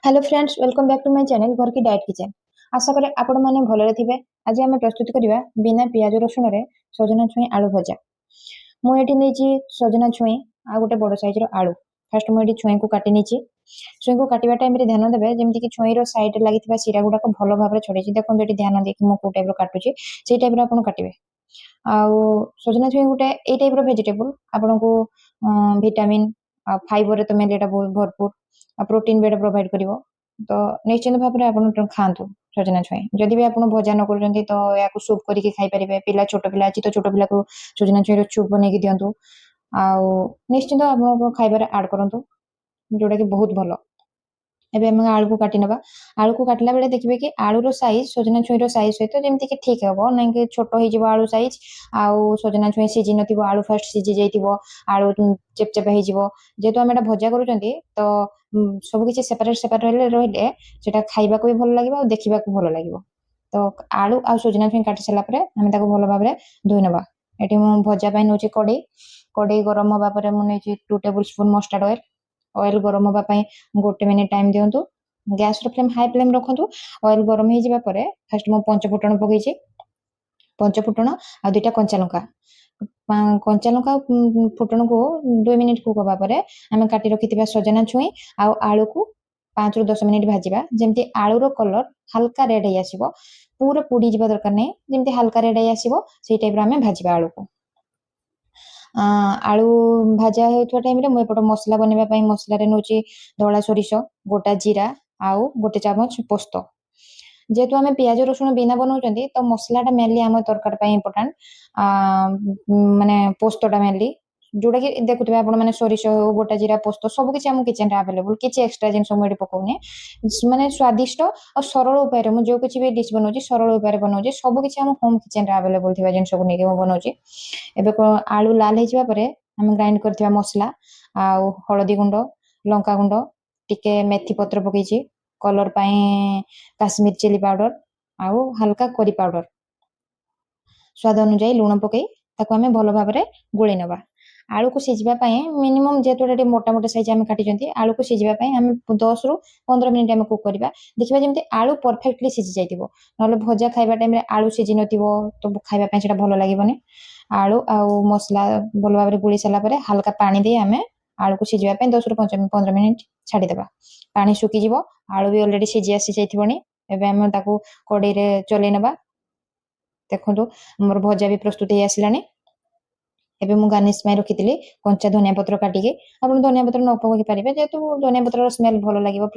Hello friends, welcome back to my channel ଘର କି diet kitchen. ଆଶା କରେ ଆପଣମାନେ ଭଲରେ ଥିବେ। ଆଜି ଆମେ ପ୍ରସ୍ତୁତ କରିବା ବିନା ପିଆଜ ରସୁଣରେ ସଜନା ଛୁଇଁ ଆଳୁ ଭଜା। ମୁଁ ଏଠି ନେଇଛି ସଜନା ଛୁଇଁ ଆଉ ଗୋଟେ ବଡ଼ ସାଇଜର ଆଳୁ। ଫାଷ୍ଟ ମୁଁ ଏଠି ଛୁଇଁକୁ କାଟି ନେଇଛି। ଛୁଇଁକୁ କାଟିବା ଟାଇମରେ ଧ୍ୟାନ ଦେବେ, ଯେମିତିକି ଛୁଇଁର ସାଇଡରେ ଲାଗିଥିବା ଶିରା ଗୁଡାକ ଭଲ ଭାବରେ ଛଡେଇଛି। ଦେଖନ୍ତୁ, ଏଠି ଧ୍ୟାନ ଦେଇକି ମୁଁ କୋଉ ଟାଇପର କାଟୁଛି, ସେଇ ଟାଇପର ଆପଣ କାଟିବେ। ଆଉ ସଜନା ଛୁଇଁ ଗୋଟେ ଏଇ ଟାଇପର ଭେଜିଟେବୁଲ, ଆପଣଙ୍କୁ ଭିଟାମିନ୍ ଆଉ ଫାଇବରରେ ତ ମେନଲି ଏଇଟା ବହୁତ ଭରପୁର ଆଉ ପ୍ରୋଟିନ ବି ଏଇଟା ପ୍ରୋଭାଇଡ କରିବ। ତ ନିଶ୍ଚିନ୍ତ ଭାବରେ ଆପଣ ଖାଆନ୍ତୁ ସଜନା ଛୁଇଁ। ଯଦି ବି ଆପଣ ଭଜା ନ କରୁଛନ୍ତି, ତ ଏହାକୁ ସୁପ୍ କରିକି ଖାଇପାରିବେ। ପିଲା, ଛୋଟ ପିଲା ଅଛି ତ ଛୋଟ ପିଲାକୁ ସଜନା ଛୁଇଁର ସୁପ୍ ବନେଇକି ଦିଅନ୍ତୁ। ଆଉ ନିଶ୍ଚିନ୍ତ ଆପଣଙ୍କ ଖାଇବାରେ ଆଡ୍ କରନ୍ତୁ, ଯୋଉଟା କି ବହୁତ ଭଲ। ଏବେ ଆମେ ଆଳୁକୁ କାଟି ନେବା। ଆଳୁକୁ କାଟିଲା ବେଳେ ଦେଖିବେ କି ଆଳୁର ସାଇଜ ସଜନା ଛୁଇଁର ସାଇଜ ସହିତ ଯେମିତିକି ଠିକ ହବ, ନାଇଁ କି ଛୋଟ ହେଇଯିବ ଆଳୁ ସାଇଜ ଆଉ ସଜନା ଛୁଇଁ ସିଝି ନଥିବ, ଆଳୁ ଫାଷ୍ଟ ସିଝି ଯାଇଥିବ, ଆଳୁ ଚେପଚେପ ହେଇଯିବ। ଯେହେତୁ ଆମେ ଏଟା ଭଜା କରୁଛନ୍ତି, ତ ସବୁ କିଛି ସେପାରେଟ ସେପାରେଟ ରହିଲେ ସେଟା ଖାଇବାକୁ ବି ଭଲ ଲାଗିବ ଆଉ ଦେଖିବାକୁ ଭଲ ଲାଗିବ। ତ ଆଳୁ ଆଉ ସଜନା ଛୁଇଁ କାଟି ସାରିଲା ପରେ ଆମେ ତାକୁ ଭଲ ଭାବରେ ଧୋଇ ନେବା। ଏଠି ମୁଁ ଭଜା ପାଇଁ ନେଉଛି କଡେଇ। କଡେଇ ଗରମ ହବା ପରେ ମୁଁ ନେଇଛି 2 table spoon mustard oil. Oil ଗରମ ହବା ପାଇଁ ଗୋଟେ ମିନିଟ ଟାଇମ ଦିଅନ୍ତୁ। ଗ୍ୟାସର ଫ୍ଲେମ୍ ହାଇ ଫ୍ଲେମ୍ ରଖନ୍ତୁ। ଅଏଲ ଗରମ ହେଇଯିବା ପରେ ଫାଷ୍ଟ ମୁଁ ପଞ୍ଚ ଫୁଟଣ ପକେଇଛି, ପଞ୍ଚ ଫୁଟଣ ଆଉ 2ଟା କଞ୍ଚା ଲଙ୍କା। କଞ୍ଚା ଲଙ୍କା ଆଉ ଫୁଟଣକୁ 2 ମିନିଟ କୁକ୍ ହବା ପରେ ଆମେ କାଟି ରଖିଥିବା ସଜନା ଛୁଇଁ ଆଉ ଆଳୁକୁ 5ରୁ 10 ମିନିଟ ଭାଜିବା, ଯେମିତି ଆଳୁର କଲର ହାଲକା ରେଡ୍ ହେଇ ଆସିବ। ପୁରା ପୋଡିଯିବା ଦରକାର ନାହିଁ। ଯେମିତି ହାଲକା ରେଡ୍ ହେଇ ଆସିବ, ସେଇ ଟାଇପର ଆମେ ଭାଜିବା ଆଳୁକୁ। ଆଳୁ ଭଜା ହେଉଥିବା ଟାଇମରେ ମୁଁ ଏପଟ ମସଲା ବନେଇବା ପାଇଁ ମସଲାରେ ନେଉଛି ଧଳା ସୋରିଷ, ଗୋଟା ଜିରା ଆଉ ଗୋଟେ ଚାମଚ ପୋସ୍ତ। ଯେହେତୁ ଆମେ ପିଆଜ ରସୁଣ ବିନା ବନଉଛନ୍ତି, ତ ମସଲାଟା ମେନଲି ଆମ ତରକାରୀ ପାଇଁ ଇମ୍ପୋର୍ଟାଣ୍ଟ, ମାନେ ପୋସ୍ତଟା ମେନଲି, ଯୋଉଟା କି ଦେଖୁଥିବେ ଆପଣ ମାନେ, ସୋରିଷ ହଉ, ଗୋଟା ଜିରା, ପୋସ୍ତ, ସବୁ କିଛି ଆମ କିଚେନରେ ଆଭେଲେବୁଲ। କିଛି ଏକ୍ସଟ୍ରା ଜିନିଷ ମୁଁ ଏଠି ପକଉନି। ମାନେ ସ୍ୱାଦିଷ୍ଟ ଆଉ ସରଳ ଉପାୟରେ ମୁଁ ଯୋଉ କିଛି ବି ଡିସ୍ ବନଉଛି, ସରଳ ଉପାୟରେ ବନଉଛି। ସବୁ କିଛି ଆମ ହୋମ କିଚେନରେ ଆଭେଲେବୁଲ ଥିବା ଜିନିଷକୁ ନେଇକି ମୁଁ ବନଉଛି। ଏବେ ଆଳୁ ଲାଲ ହେଇଯିବା ପରେ ଆମେ ଗ୍ରାଇଣ୍ଡ କରିଥିବା ମସଲା ଆଉ ହଳଦୀ ଗୁଣ୍ଡ, ଲଙ୍କା ଗୁଣ୍ଡ, ଟିକେ ମେଥି ପତ୍ର ପକେଇଛି କଲର ପାଇଁ, କାଶ୍ମୀର ଚିଲି ପାଉଡର ଆଉ ହାଲକା କରି ପାଉଡର, ସ୍ୱାଦ ଅନୁଯାୟୀ ଲୁଣ ପକେଇ ତାକୁ ଆମେ ଭଲ ଭାବରେ ଗୋଳେଇ ନେବା। ଆଳୁକୁ ସିଝିବା ପାଇଁ ମିନିମମ୍, ଯେହେତୁ ଏଟା ଟିକେ ମୋଟା ମୋଟା ସାଇଜ ଆମେ କାଟିଛନ୍ତି, ଆଳୁକୁ ସିଝିବା ପାଇଁ ଆମେ 10ରୁ 15 ମିନିଟ୍ ଆମେ କୁକ୍ କରିବା। ଦେଖିବା ଯେମିତି ଆଳୁ ପରଫେକ୍ଟଲି ସିଝି ଯାଇଥିବ। ନହେଲେ ଭଜା ଖାଇବା ଟାଇମରେ ଆଳୁ ସିଝି ନଥିବ, ତ ଖାଇବା ପାଇଁ ସେଟା ଭଲ ଲାଗିବନି। ଆଳୁ ଆଉ ମସଲା ଭଲ ଭାବରେ ଗୋଳେଇ ସାରିଲା ପରେ ହାଲକା ପାଣି ଦେଇ ଆମେ ଆଳୁକୁ ସିଝିବା ପାଇଁ 10ରୁ 15 ମିନିଟ୍ ଛାଡ଼ିଦେବା। ପାଣି ଶୁଖିଯିବ, ଆଳୁ ବି ଅଲରେଡି ସିଝି ଆସି ଯାଇଥିବଣି। ଏବେ ଆମେ ତାକୁ କଡେଇରେ ଚଲେଇ ନେବା। ଦେଖନ୍ତୁ, ଆମର ଭଜା ବି ପ୍ରସ୍ତୁତ ହେଇ ଆସିଲାଣି। ଏବେ ମୁଁ ଗାର୍ନିଶ ପାଇଁ ରଖିଥିଲି କଞ୍ଚା ଧନିଆ ପତ୍ର କାଟିକି। ଆପଣ ଧନିଆ ପତ୍ର ନ ପକେଇ ପାରିବେ। ଯେହେତୁ ଧନିଆ ପତ୍ରର ସ୍ମେଲ ଭଲ ଲାଗିବ।